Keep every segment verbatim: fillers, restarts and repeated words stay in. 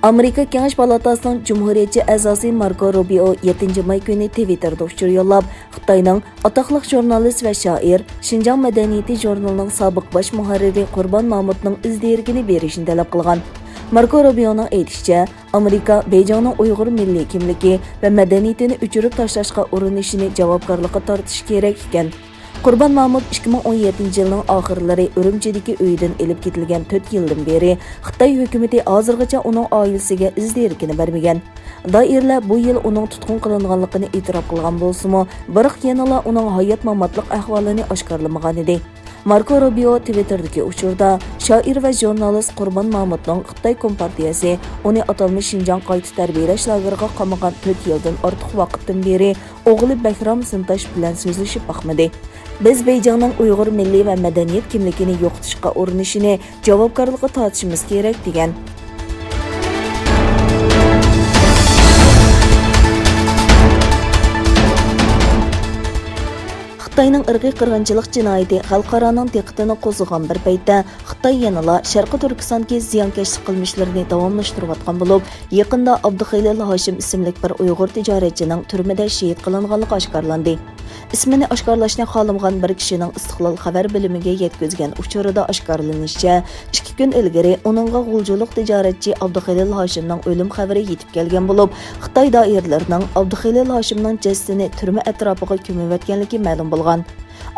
ئامېرىكا كېڭەش پالاتاسىنىڭ جۇمھۇرىيەتچى ئەزاسى ماركو روبىئو يەتتىنچى ماي كۈنى تىۋىتتېردا ئۇچۇر يوللاپ، خىتاينىڭ ئاتاقلىق ژۇرنالىست ۋە شائىر، شىنجاڭ مەدەنىيىتى ژۇرنىلىنىڭ سابىق باش مۇھەررىرى قۇربان مامۇتنىڭ ئىز دېرىكىنى بېرىشىنى تەلەپ قىلغان. ماركو روبىئونىڭ ئېيتىشىچە، ئامېرىكا بېيجىڭنىڭ ئۇيغۇر مىللىي كىملىكى ۋە مەدەنىيىتىنى ئۆچۈرۈپ تاشلاشقا ئۇرۇنۇشىنى جاۋابكارلىققا تارتىشى كېرەك ئىكەن. قۇربان مامۇت ئىككى مىڭ ئون يەتتىنچى يىلنىڭ ئاخىرلىرى ئۈرۈمچىدىكى ئۆيىدىن ئېلىپ كېتىلگەن تۆت يىلدىن بېرى خىتاي ھۆكۈمىتى ھازىرغىچە ئۇنىڭ ئائىلىسىگە ئىز دېرىكىنى بەرمىگەن. دائىرىلەر بۇ يىل ئۇنىڭ تۇتقۇن قىلىنغانلىقىنى ئېتىراپ قىلغان بولسىمۇ، بىراق يەنىلا ئۇنىڭ ھايات-ماماتلىق ئەھۋالىنى ئاشكارىلىمىغانىدى. ماركو روبىئو تىۋىتتېردىكى ئۇچۇردا، شائىر ۋە ژۇرنالىست قۇربان مامۇتنىڭ خىتاي كومپارتىيەسى ئۇنى ئاتالمىش شىنجاڭ قايتا تەربىيەلەش لاگېرىغا قامىغان تۆت يىلدىن ئارتۇق ۋاقىتتىن بېرى ئوغلى بەھرام زىنتاش بىلەن سۆزلىشىپ باقمىدى. بىز بېيجىڭنىڭ ئۇيغۇر مىللىي ۋە مەدەنىيەت كىملىكىنى يوقىتىشقا ئۇرۇنۇشىنى جاۋابكارلىققا تارتىشىمىز كېرەك، دېگەن. خىتاينىڭ ئىرقىي قىرغىنچىلىق جىنايىتى خەلقئارانىڭ دىققىتىنى قوزغىغان بىر پەيتتە، خىتاي يەنىلا شەرقىي تۈركىستاندىكى زىيانكەشلىك قىلمىشلىرىنى داۋاملاشتۇرۇۋاتقان بولۇپ، يېقىندا ئابدۇخېلىل ھاشىم ئىسىملىك بىر ئۇيغۇر تىجارەتچىنىڭ تۈرمىدە شېھىت قىلىنغانلىقى ئاشكارىلاندى. ئىسمىنى ئاشكارىلاشنى خالىمىغان بىر كىشىنىڭ ئىستىقلال خەۋەر بۆلۈمىگە يەتكۈزگەن ئۇچۇرىدا ئاشكارىلىنىشىچە، ئىككى كۈن ئىلگىرى ئۇنىڭغا غۇلجىلىق تىجارەتچى ئابدۇخېلىل ھاشىمنىڭ ئۆلۈم خەۋىرى يېتىپ كەلگەن بولۇپ، خىتاي دائىرىلىرىنىڭ ئابدۇخېلىل ھاشىمنىڭ جەسىتىنى تۈرمە ئەتراپىغا كۆمۈۋەتكەنلىكى مەلۇم بولغان.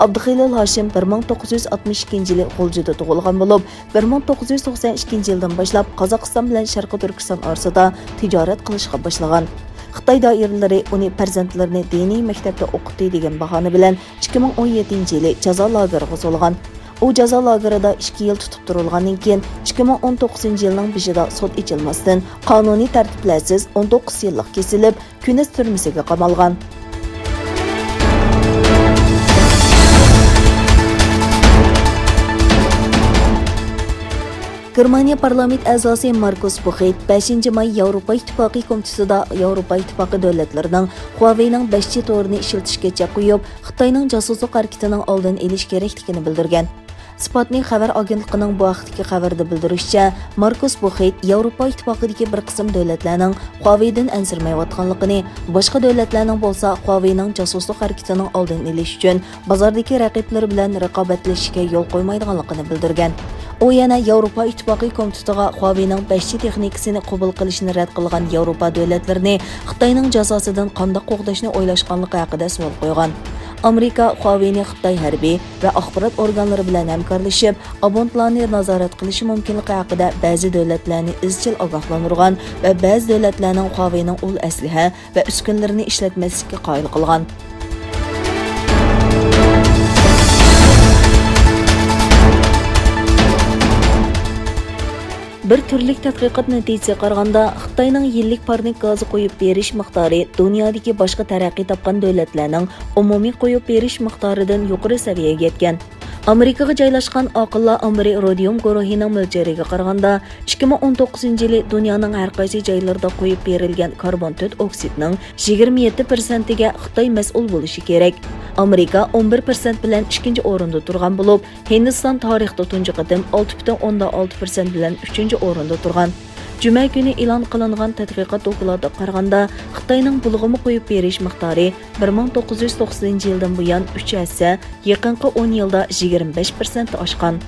ئابدۇخېلىل ھاشىم بىر مىڭ توققۇز يۈز ئاتمىش ئىككىنچى يىلى غۇلجىدا تۇغۇلغان بولۇپ، بىر مىڭ توققۇز يۈز توقسان ئىككىنچى يىلدىن باشلاپ قازاقىستان بىلەن شەرقىي تۈركىستان ئارىسىدا تىجارەت قىلىشقا باشلىغان. خىتاي دائىرىلىرى ئۇنى پەرزەنتلىرىنى دىنىي مەكتەپتە ئوقۇتتى دېگەن باھانە بىلەن ئىككى مىڭ ئون يەتتىنچى يىلى جازا لاگېرىغا سولىغان. ئۇ جازا لاگېرىدا ئىككى يىل تۇتۇپ تۇرۇلغاندىن كېيىن، ئىككى مىڭ ئون توققۇزىنچى يىلنىڭ بېشىدا سوت ئېچىلماستىن، قانۇنىي تەرتىپلەرسىز ئون توققۇز يىللىق كېسىلىپ، كۈنەس تۈرمىسىگە قامالغان. گېرمانىيە پارلامېنت ئەزاسى ماركۇس بۇخېت بەشىنچى ماي ياۋروپا ئىتتىپاقى كومىتېتىدا ياۋروپا ئىتتىپاقى دۆلەتلىرىنىڭ خۇاۋېينىڭ بەش جى تورىنى ئىشلىتىشكە چەك قويۇپ، خىتاينىڭ جاسۇسلۇق ھەرىكىتىنىڭ ئالدىنى ئېلىش كېرەكلىكىنى بىلدۈرگەن. سپاتنى خەۋەر ئاگېنتلىقىنىڭ بۇ ھەقتىكى خەۋىرىدە بىلدۈرۈشىچە، ماركۇس بۇخېت ياۋروپا ئىتتىپاقىدىكى بىر قىسىم دۆلەتلەرنىڭ خۇاۋېيدىن ئەنسىرىمەيۋاتقانلىقىنى، باشقا دۆلەتلەرنىڭ بولسا خۇاۋېينىڭ جاسۇسلۇق ھەرىكىتىنىڭ ئالدىنى ئېلىش ئۈچۈن بازاردىكى رەقىبلىرى بىلەن رىقابەتلىشىشكە يول قويمايدىغانلىقىنى بىلدۈرگەن. ئۇ يەنە ياۋروپا ئىتتىپاقى كومىتېتىغا خۇاۋېينىڭ بەش جى تېخنىكىسىنى قوبۇل قىلىشىنى رەت قىلغان ياۋروپا دۆلەتلىرىنى خىتاينىڭ جازاسىدىن قانداق قوغداشنى ئويلاشقانلىقى ھەققىدە سوئال قويغان. ئامېرىكا خۇاۋېينى خىتاي ھەربىي ۋە ئاخبارات ئورگانلىرى بىلەن ھەمكارلىشىپ، ئابونتلارنى نازارەت قىلىشى مۇمكىنلىقى ھەققىدە بەزى دۆلەتلەرنى ئىزچىل ئاگاھلاندۇرغان ۋە بەزى دۆلەتلەرنىڭ خۇاۋېينىڭ ئۇل ئەسلىھە ۋە ئۈسكۈنىلىرىنى ئىشلەتمەسلىككە قايىل قىلغان. بىر تۈرلۈك تەتقىقات نەتىجىسىگە قارىغاندا، خىتاينىڭ يىللىك پارنىك گازى قويۇپ بېرىش مىقدارى دۇنيادىكى باشقا تەرەققىي تاپقان دۆلەتلەرنىڭ ئومۇمىي قويۇپ بېرىش مىقدارىدىن يۇقىرى سەۋىيەگە يەتكەن. ئامېرىكىغا جايلاشقان ئاقىللار ئامبىرى رودىيۇم گۇرۇھىنىڭ مۆلچەرىگە قارىغاندا، ئىككى مىڭ ئون توققۇزىنچى يىلى دۇنيانىڭ ھەر قايسى جايلىرىدا قويۇپ بېرىلگەن كاربون تۆت ئوكسىدنىڭ يىگىرمە يەتتە پىرسەنتىگە خىتاي مەسئۇل بولۇشى كېرەك. ئامېرىكا ئون بىر پىرسەنت بىلەن ئىككىنچى ئورۇندا تۇرغان بولۇپ، ھىندىستان تارىختا تۇنجى قېتىم ئالتە پۈتۈن ئوندىن ئالتە پىرسەنت بىلەن ئۈچىنچى ئورۇندا تۇرغان. جۈمە كۈنى ئېلان قىلىنغان تەتقىقات دوكلاتىغا قارىغاندا، خىتاينىڭ بۇلغىما قويۇپ بېرىش مىقدارى بىر مىڭ توققۇز يۈز توقسىنىنچى يىلدىن بۇيان ئۈچ ھەسسە، يېقىنقى ئون يىلدا يىگىرمە بەش پىرسەنت ئاشقان.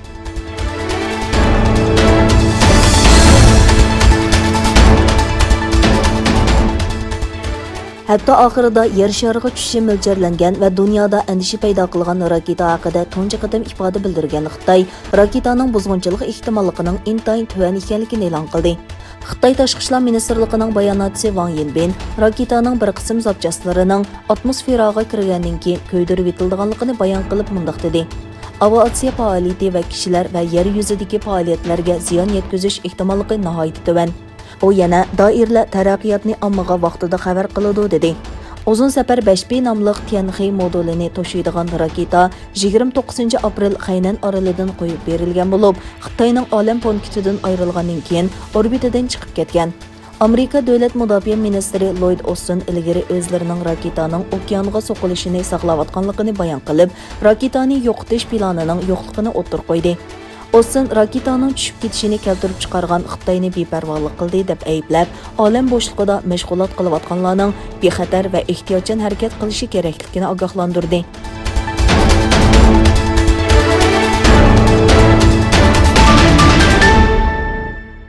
ھەپتە ئاخىرىدا يەر شارىغا چۈشۈشى مۆلچەرلەنگەن ۋە دۇنيادا ئەندىشە پەيدا قىلغان راكېتا ھەققىدە تۇنجى قېتىم ئىپادە بىلدۈرگەن خىتاي، راكېتانىڭ بۇزغۇنچىلىق ئېھتىماللىقىنىڭ ئىنتايىن تۆۋەن ئىكەنلىكىنى ئېلان قىلدى. خىتاي تاشقى ئىشلار مىنىستىرلىقىنىڭ باياناتچىسى ۋاڭ يىنبىن راكېتانىڭ بىر قىسىم زاپچاسلىرىنىڭ ئاتموسفېراغا كىرگەندىن كېيىن كۆيدۈرۈۋېتىلىدىغانلىقىنى بايان قىلىپ مۇنداق دېدى: ئاۋىئاتسىيە پائالىيىتى ۋە كىشىلەر ۋە يەر يۈزىدىكى پائالىيەتلەرگە زىيان يەتكۈزۈش ئېھتىماللىقى ناھايىتى تۆۋەن. ئۇ يەنە دائىرىلەر تەرەققىياتنى ئاممىغا ۋاقتىدا خەۋەر قىلىدۇ، دېدى. ئۇزۇن سەپەر بەش بى ناملىق تيەنخې مودۇلىنى توشۇيدىغان راكېتا يىگىرمە توققۇزىنچى ئاپرېل خەينەن ئارىلىدىن قويۇپ بېرىلگەن بولۇپ، خىتاينىڭ ئالەم پونكىتىدىن ئايرىلغاندىن كېيىن ئوربىتىدىن چىقىپ كەتكەن. ئامېرىكا دۆلەت مۇداپىئە مىنىستىرى لويد ئوستىن ئىلگىرى ئۆزلىرىنىڭ راكېتانىڭ ئوكيانغا سوقۇلۇشىنى ساقلاۋاتقانلىقىنى بايان قىلىپ، راكېتانى يوقىتىش پىلانىنىڭ يوقلۇقىنى ئوتتۇرىغا قويدى. ئوستىن راكېتانىڭ چۈشۈپ كېتىشىنى كەلتۈرۈپ چىقارغان خىتاينى بىپەرۋالىق قىلدى دەپ ئەيىبلەپ، ئالەم بوشلۇقىدا مەشغۇلات قىلىۋاتقانلارنىڭ بىخەتەر ۋە ئېھتىياتچان ھەرىكەت قىلىشى كېرەكلىكىنى ئاگاھلاندۇردى.